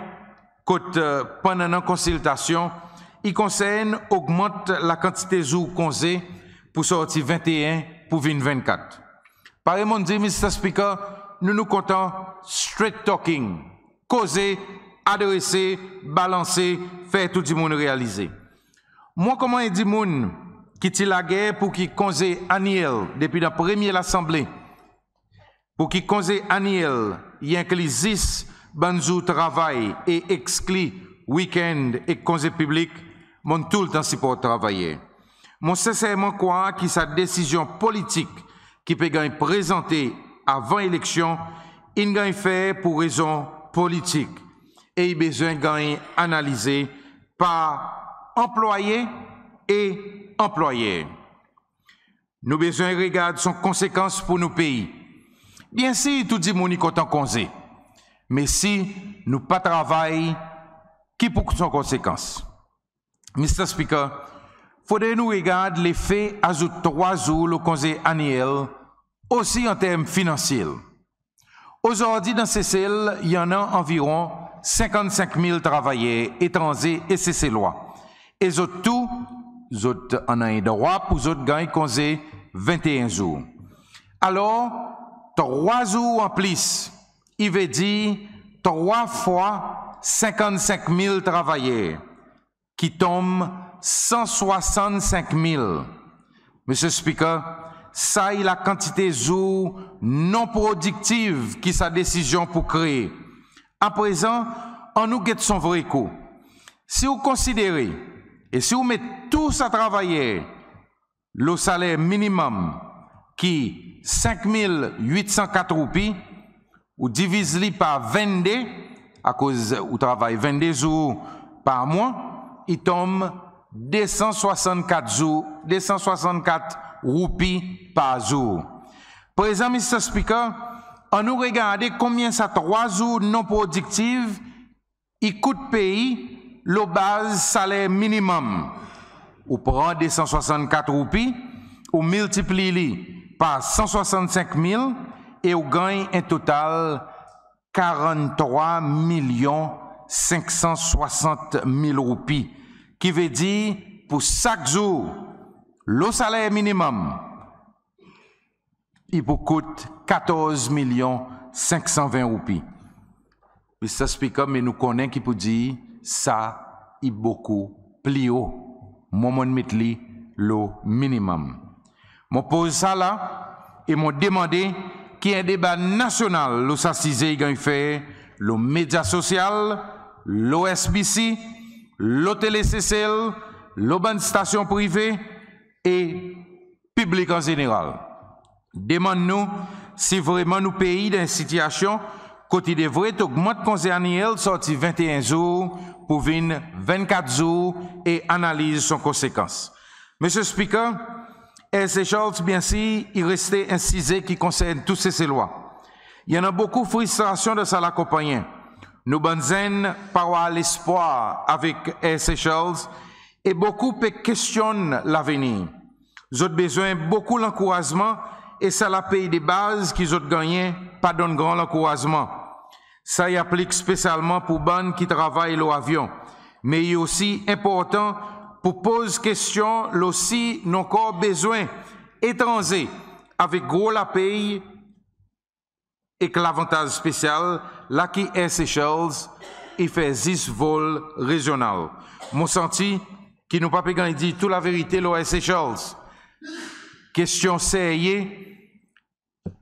kot pa'n annan konsiltasyon, i konsern ogmant lakantite zour konze pour sorti venteen pour vin vennkat. Parey mon'n dir, Mr Speaker, nou, nou kontan straight talking, koze, adrese, balanse, fer tou dimoun realize. Mwan konman en dimoun ki ti lager pour ki konze anyel depi dan premye Lasanble, pour ki konze anyel i enkli zis bann zour travay e ekskli weekend ek konze piblik, mon'n toultan siport travayer. Mon senserman krwar ki sa desizyon politik ki pe ganny prezante avan eleksyon in ganny fer pour rezon politik e i bezwen ganny analize par anplwaye e anplwayer. Nou bezwen regard son konsekans pour nou pei. Byensir tou dimoun i kontan konze, me si nou pa travay, ki pou son konsekans? Mr Speaker, fodre nou regard lefe azout trwa zour lo konze anyel osi an term finansyel. Ozordi dan Sesel i annan anviron senkannsenk mil travayer etranze e Seselwa, e zot tou zot annan en drwa pour zot ganny konze venteen zour. Alor trwa zour an plis i vedir trwa fwa senkannsenk mil travayer, ki tonm san swasannsenk mil. Mr Speaker, sa i lakantite zour non prodiktiv ki sa desizyon pou kree. Aprezan annou get son vre kou. Si ou konsidere e si ou met tou sa travayer lo saler minimonm ki senk mil wit san kat roupi, ou diviz li par vennde, akoz ou travay vennde zour par mwan, i tonm de san swasannkat zour, de san swasannkat roupi par zour. Prezan Mr Speaker, annou regarde konbyen sa trwa zour non prodiktiv i kout pei lo baz saler minimonm. Ou pran de san swasannkat roupi, ou miltipliy li par san swasannsenk mil e ou ganny en total karanntrwa milyon senk san swasant mil roupi, ki vedir pour sak zour lo saler minimonm i pou kout katorz milyon senk san ven roupi. Mr Speaker, me nou konnen ki pou dir sa i bokou pli o. Mwan mon'n met li lo minimonm. Mon poz sa la e mon demande ki en deba nasyonal lo sa size i ganny fer lo medya sosyal, lo SBC, lo Tele Sesel, lo bann stasyon prive e piblik an zeneral. Demann nou si vreman nou pei dan en sitiasyon kot i devret ogmant konze anyel sorti venteen zour pour vin vennkat zour e analiz son konsekans. Mr Speaker, Air Seychelles byensir i reste en size ki konsern tou Seselwa. I annan bokou fristrasyon dan sa lakonpannyen. Nou bann zenn pa war lespwar avek Air Seychelles e bokou pe kestyonn lavenir. Zot bezwen bokou lankourazman e sa lapey de baz ki zot gannyen pa donn gran lankourazman. Sa i aplik spesyalman pour bann ki travay lo avyon. Me i osi enportan pour poz kestyon lo si nou ankor bezwen etranze avek gro lapey ek lavantaz spesyal la ki Air Seychelles i fer zis vol rezyonal. Mon santi ki nou pa pe ganny dir tou laverite lo Air Seychelles. Kestyon serye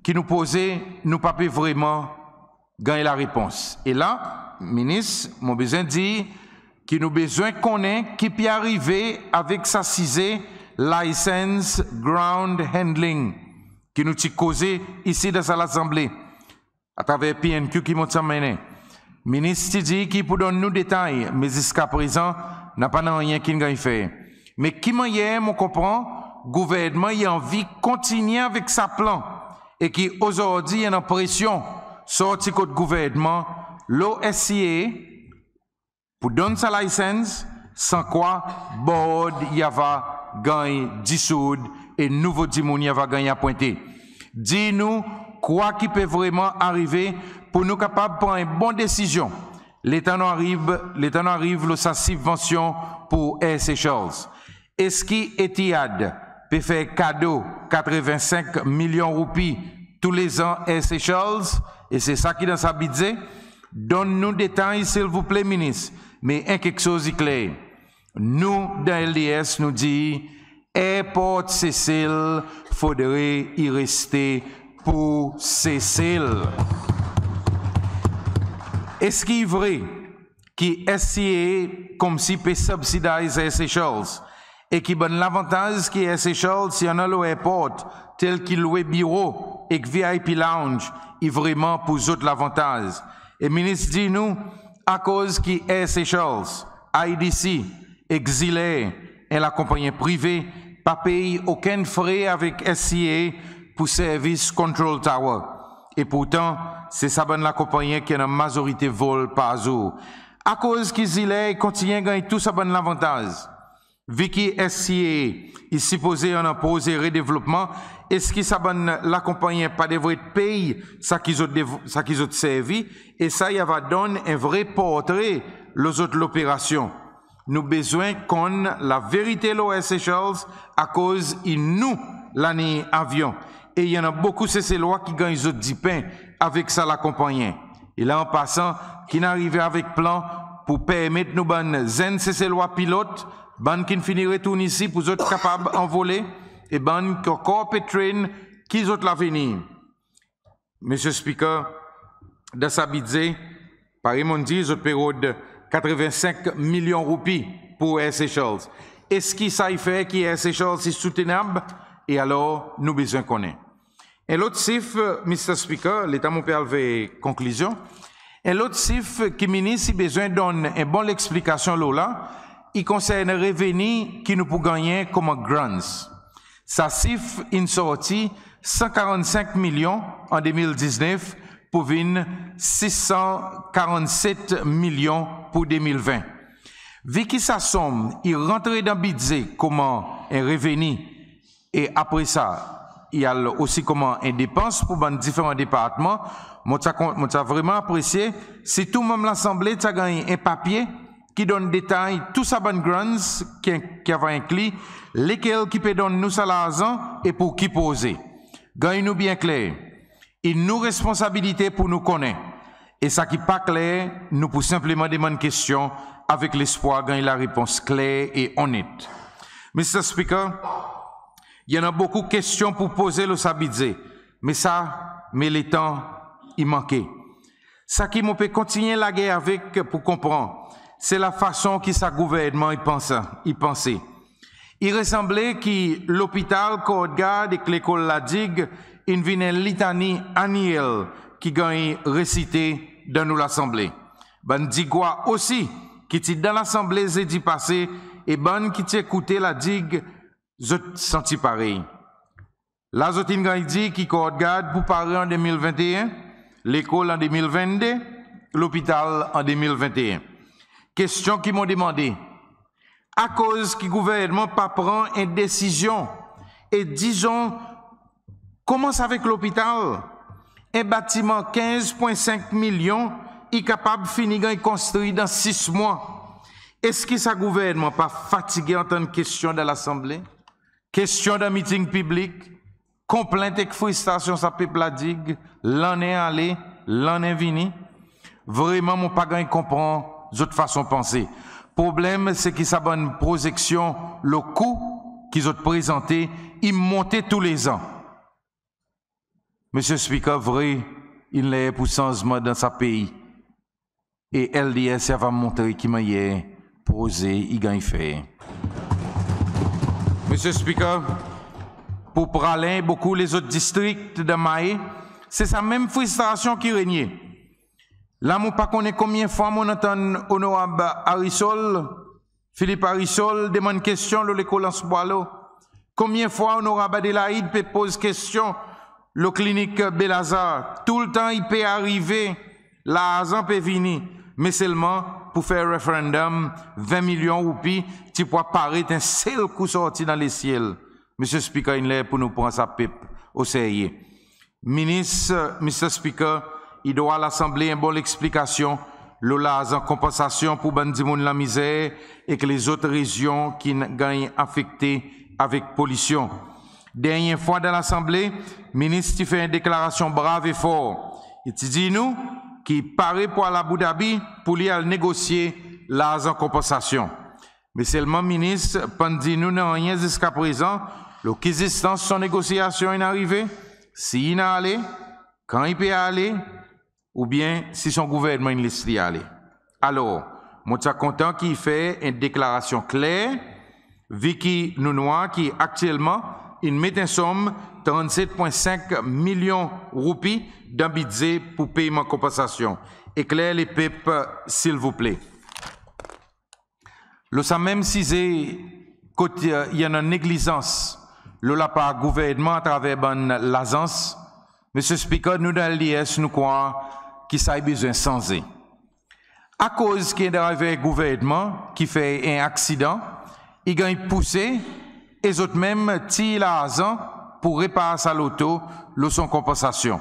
ki nou poze, nou pa pe vreman ganny larepons. E la Minis, mon bezwen dir ki nou bezwen konnen ki pe arive avek sa size license ground handling ki nou ti koze isi dan sa Lasanble atraver PNQ ki mon ti anmennen. Minis ti dir ki i pou donn nou detay, me ziska prezan napa nanryen ki'n ganny fer. Me ki mannyer mon konpran Gouvernman i anvi kontinyen avek sa plan e ki ozordi i annan presyon sorti kot Gouvernman lo SCAA pou donn sa license, san kwa Board i ava ganny disoud e nouvo dimoun i ava ganny apwente. Dir nou kwa ki pe vreman arive pou nou kapab pran en bon desizyon letan nou ariv, letan nou ariv lo sa sibvansyon pour Air Seychelles. Eski Etihad pe fer kado katreven senk milyon roupi toulezan Air Seychelles? E se sa ki dan sa Bidze? Donn nou detay silvouple Minis. Me en keksoz i kler, nou dan LDS nou dir Airport Sesel fodre i reste pour Sesel. Eski i vre ki SCAA konmsi pe subsidize Air Seychelles e ki bann lavantaz ki Air Seychelles i annan lo airport tel ki lwe biro ek VIP lounge i vreman pour zot lavantaz? E Minis dir nou akoz ki Air Seychelles, IDC ek Zil Air, en lakonpannyen prive, pa pey okenn fre avek SCAA pour servis control tower? E pourtan se sa bann lakonpannyen ki annan mazorite vol par zour. Akoz ki Zil Air i kontinyen ganny tou sa bann lavantaz? Vi ki SCAA i sipoze annan proze redevlopman, eski sa bann lakonpannyen pa devret pey sa ki zot dev, sa ki zot servi? E sa i ava donn en vre portre lo zot loperasyon. Nou bezwen konn laverite lo Air Seychelles akoz i nou laliny avyon e i annan bokou Seselwa ki ganny zot dipen avek sa lakonpannyen. E la an pasan, ki'n arive avek plan pour permet nou bann zenn Seselwa pilot, bann ki'n fini retourn isi pour zot kapab anvole e bann ki ankor pe train, ki zot lavenir? Mr Speaker, dan sa Bidze, parey mon'n dir, zot pe rod katreven senk milyon roupi pour Air Seychelles. Eski sa i fer ki Air Seychelles i soutenab? E alor nou bezwen konnen. En lot sif, Mr Speaker, letan mon pe al ver konklizyon, en lot sif ki Minis i bezwen donn en bon leksplikasyon lo la, i konsern reveni ki nou pou gannyen konman grants. Sa sif in sorti san karannsenk milyon an de mil diznef pour vin sis san karannset milyon pour de mil ven. Vi ki sa sonm i rantre dan Bidze konman en reveni e apre sa i al osi konman en depans pour bann diferan departman, mon ti a kon, mon ti a vreman apresye si tou Manm Lasanble ti a ganny en papye ki donn detay tou sa bann grants ki, ki ava enkli, lekel ki pe donn nou sa larzan e pour ki proze. Ganny nou byen kler, i nou responsabilite pour nou konnen. E sa ki pa kler, nou pou senpleman demann kestyon avek lespwar ganny larepons kler e onnet. Mr Speaker, i annan bokou kestyon pour poze lo sa Bidze, me sa, me letan i manke. Sa ki mon pe kontinyen lager avek pour konpran, se lafason ki sa Gouvernman i panse, i panse. I resanble ki lopital Cordes Gardes ek lekol La Digue in vin en litani anyel ki ganny resite dan nou Lasanble. Bann Digwa osi ki ti dan Lasanble Zedi pase e bann ki ti ekoute La Digue, zot santi parey. La zot in ganny dir ki Cordes Gardes pou pare an de mil venteen, lekol an de mil vennde, lopital an de mil venteen. Kestyon ki mon demande, akoz ki Gouvernman pa pran en desizyon e dizon, konmans avek lopital, en batiman kenz pwen senk milyon i kapab fini ganny konstri dan sis mwan. Eski sa Gouvernman pa fatige antann kestyon dan Lasanble, kestyon dan miting piblik, konplent ek fristrasyon sa pep La Digue, lannen ale, lannen vini. Vreman mon pa ganny konpran zot fason panse. Problenm se ki sa bann prozeksyon lo kou ki zot prezante i monte toulezan. Mr Speaker, vre in ler pour sanzman dan sa pei e LDS i ava montre ki mannyer proze i ganny fer. Mr Speaker, pour Praslin e bokou lezot distrik dan Mahé, se sa menm fristrasyon ki renye. La mon pa konnen konbyen fwa mon'n antann Onorab Arissol, Philippe Arissol demann kestyon lo lekol Anse Boileau. Konbyen fwa Onorab Adelaide pe poz kestyon lo klinik Baie Lazare. Toultan i pe arive larzan pe vini, me selman pour fer referendum ven milyon roupi ti pou a paret en sel kou sorti dan lesyel. Mr Speaker, in ler pour nou pran sa pep o serye. Minis, Mr Speaker, i dwa Lasanble en bon leksplikasyon lo larzan konpansasyon pour bann dimoun La Misère ek lezot rezyon ki'n ganny afekte avek polisyon. Dernyen fwa dan Lasanble, Minis ti fer en deklarasyon brav e for. I ti dir nou ki i pare pour al Abu Dhabi pour li al negosye larzan konpansasyon. Me selman Minis pa'n dir nou nanryen ziska prezan lo ki zistans son negosyasyon in arive, si in ale, kan i pe ale, oubyen si son gouvernman in les li ale. Alor, mon ti a kontan ki i fer en deklarasyon kler, vi ki nou'n war ki aktyelman in met en sonm trannset pwen senk milyon roupi dan Bidze pour peyman konpansasyon. Ekler lepep silvouple. Lo sa menm size kot i annan neglizans lo lapar gouvernman atraver bann lazans, Mr Speaker, nou dan LDS nou krwar ki sa i bezwen sanze. Akoz ki en drayver gouvernman ki fer en aksidan i ganny pouse e zot menm tir larzan pour repar sa loto lo son konpansasyon?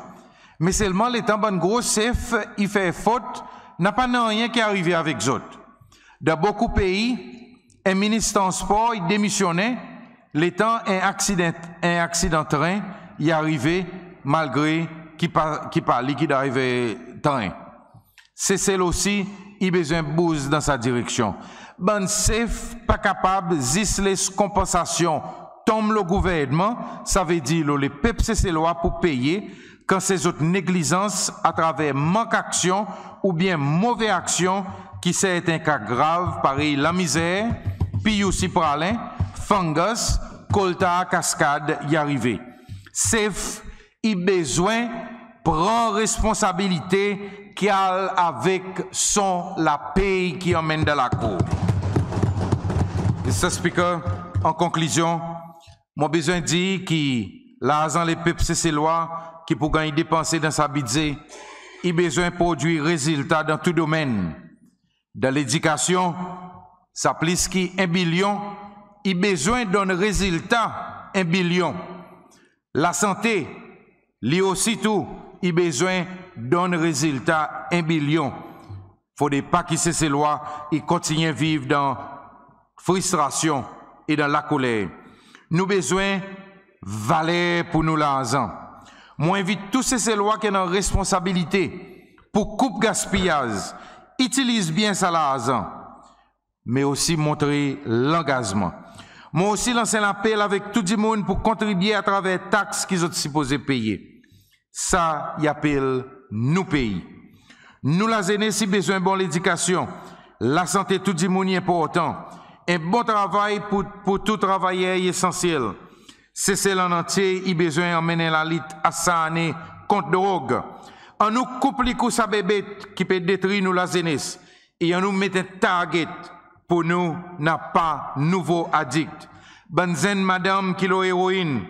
Me selman letan bann gro sef i fer fot, napa nanryen ki arive avek zot. Dan bokou pei, en Minis Transpor i demisyonnen letan en aksidan, en aksidan tren i arive, malgre ki pa, ki pa li ki drayver tren. Sesel osi i bezwen bouz dan sa direksyon. Bann sef pa kapab zis les konpansasyon tonm lo gouvernman, savedir lo lepep Seselwa pour peye, kan se zot neglizans atraver mank aksyon oubyen move aksyon ki serten ka grav parey La Misère, PUC Praslin, Fungus, Koltar, Cascade i arive. Sef i bezwen pran responsabilite ki al avek son lapey ki anmenn dan lakour. Mr Speaker, an konklizyon, mon bezwen dir ki larzan lepep Seselwa ki pou ganny depanse dan sa Bidze i bezwen prodwir rezilta dan tou domenn. Dan ledikasyon, sa plis ki en bilyon i bezwen donn rezilta en bilyon. Lasante, li osi tou i bezwen donn rezilta en bilyon. Fodre pa ki Seselwa i kontinyen viv dan fristrasyon e dan lakoler. Nou bezwen valer pour nou larzan. Mon envit tou Seselwa ki annan responsabilite pour koup gaspiyaz, itiliz byen sa larzan, me osi montre langazman. Mon osi lans en lapel avek tou dimoun pour kontribye atraver taks ki zot sipoze peye. Sa i apel nou pei. Nou lazenes i bezwen bon ledikasyon, lasante tou dimoun i enportan, en bon travay pour, pour tou travayer i esansyel. Sesel an antye i bezwen anmenn en lalit asarne kont drog. Annou koup likou sa bebet ki pe detri nou lazenes e annou met en target pour nou napa nouvo adikt. Bann zenn madanm ki lo eroin,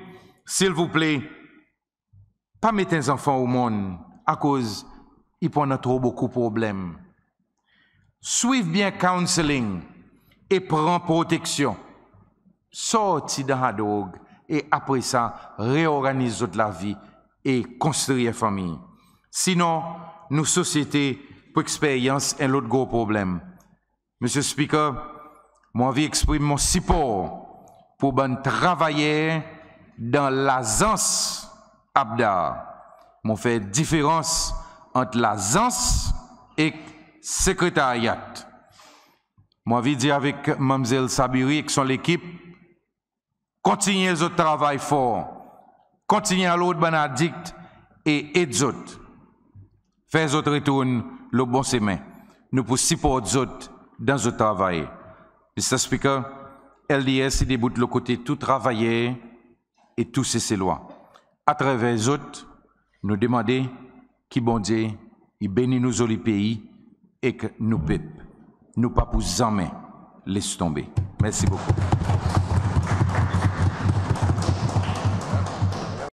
silvouple, pa met en zanfan o monn akoz i pou annan tro bokou problenm. Swiv byen counselling e pran proteksyon. Sorti dan sa drog e apre sa reorganiz zot lavi e konstri en fanmir. Sinon, nou sosyete pou eksperyans en lot gro problenm. Mr Speaker, mon anvi eksprim mon sipor pour bann travayer dan lazans APDAR. Mon fer diferans ant lazans ek sekretarya. Mon anvi dir avek Manmzel Sabiri ek son lekip, kontinyen zot travay for, kontinyen al rod bann adikt e ed zot fer zot retourn lo bon semen. Nou pou siport zot dan zot travay. Mr Speaker, LDS i debout lo kote tou travayer e tou Seselwa. Atraver zot nou demande ki Bondye i beni nou zoli pei ek nou pep. Nou pa pou zanmen les tonbe. Mersi bokou.